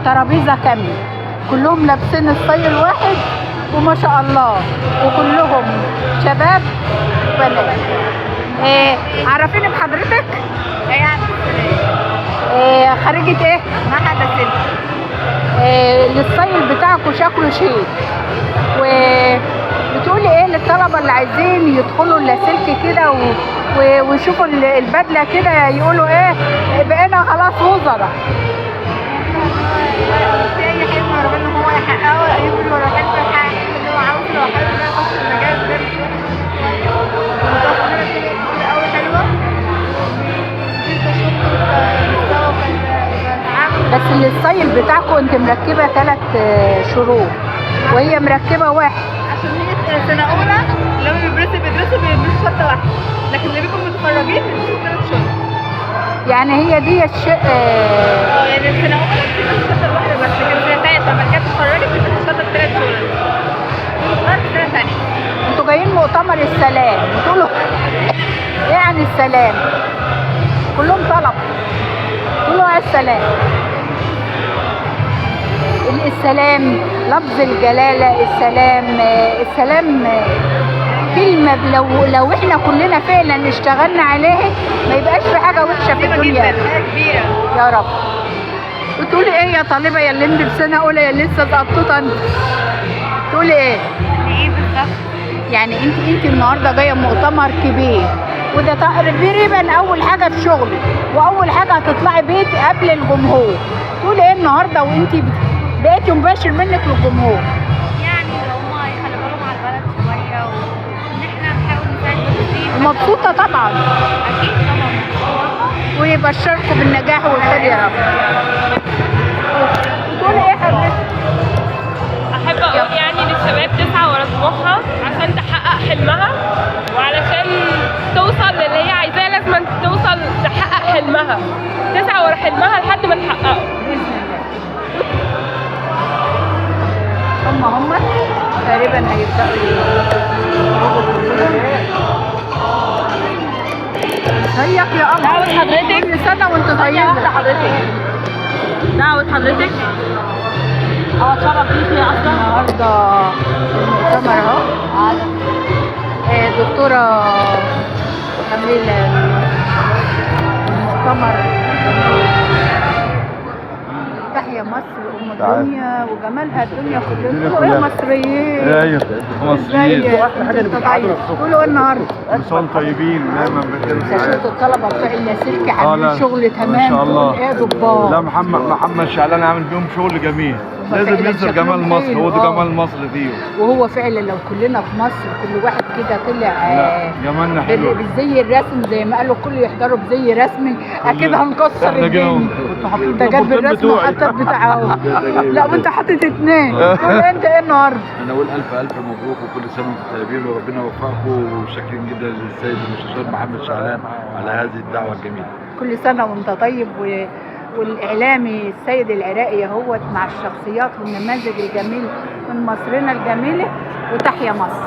ترابيزة كاملة كلهم لابسين style واحد وما شاء الله، وكلهم شباب وبنات. إيه عرفيني بحضرتك؟ إيه خريجة ايه؟ معهد لاسلكي. إيه ال style بتاعكم شكله شيك، وبتقولي ايه للطلبة اللي عايزين يدخلوا اللاسلكي كده ويشوفوا البدلة كده يقولوا ايه بقينا خلاص وزراء؟ في اي حلم ربنا هو يحققه، يجري ورا حلمه يحقق الحلم اللي هو عاوزه. لو حابب ان انا اخش المجال ده مش وحش، ومتوفر لنا كتير قوي حلوة كشغل وكمستوى وكتعامل. بس ال style بتاعكم انت مركبة 3 شروط وهي مركبة واحد. عشان هي سنة اولى لما بيدرسوا شرطه واحدة، لكن اللي بيبقوا متخرجين بيلبسوا 3 شرط. يعني هي دي الشيء. يعني السنة الاولى بتلبس الشرطة الواحدة بس، لكن سنة ثانية لما كانت اتخرجت بتلبس الشرطة ال3 شرط. في سنة ثانية. انتوا جايين مؤتمر السلام بتقولوا ايه عن السلام؟ كلهم طلب كلهم على السلام. السلام لفظ الجلالة، السلام السلام كلمة لو احنا كلنا فعلا اشتغلنا عليها ما يبقاش في حاجة وحشة في الدنيا. حاجة كبيرة يا رب. وتقولي ايه يا طالبة يا اللي انت في سنة أولى يا اللي لسه سقطتوطة انت؟ تقولي ايه؟ ايه بالظبط؟ يعني انت النهارده جاية مؤتمر كبير، وده تقريبا اول حاجة في شغلك واول حاجة هتطلعي بيت قبل الجمهور، تقولي ايه النهارده وانت بقيتي مباشر منك للجمهور؟ يعني لو هما يخلوا بالهم على البلد شوية، وان احنا نحاول نساعد بس. ومبسوطة طبعا. اكيد طبعا. ويبشركم بالنجاح والخير يا رب. بتقولي ايه حضرتك؟ احب اقول يعني للشباب تسعى ورا طموحها عشان تحقق حلمها، وعلشان توصل للي هي عايزاه لازم توصل تحقق حلمها، تسعى ورا حلمها لحد ما تحققه. باذن الله. هم تقريبا هيبداوا يخرجوا كلهم. ازيك يا قمر؟ دعوة حضرتك. كل سنة وانت طيبة. حضرتك دعوة حضرتك او اتشرف بيكي اصلا. النهارده المؤتمر اهو. دكتورة أميلة المؤتمر تحيا مصر أم الدنيا وجمالها الدنيا كلها. قولوا ايه مصريين؟ ايوه مصريين. قولوا ايه النهارده؟ انسان طيبين دايما بخير ده شفت الطلبة بتوع اللاسلكي آه، عاملين لا. شغل تمام. ما شاء الله. تقول ايه ضباط. لا محمد شعلان عامل بيهم شغل جميل. لازم فعلا يظهر شكلهم جمال مصر، حلو. هو ده جمال مصر فيهم. وهو فعلا لو كلنا في مصر كل واحد كده طلع لا جمالنا حلو بالزي الرسمي زي ما قالوا كله يحضروا بزي رسمي، اكيد هنكسر احنا جينا الدنيا. كنت حاطط انت جايب بالرسم وحاطط بتاعه. لا وانت حاطط 2. تقول انت ايه النهارده؟ انا اقول الف الف مبروك وكل سنة وانتم طيبين وربنا يوفقكم، وشاكرين جدا للسيد المستشار محمد شعلان على هذه الدعوة الجميلة. كل سنة وانت طيب. والاعلامي السيد العراقي اهوت مع الشخصيات والنماذج الجميل من مصرنا الجميلة، وتحيا مصر.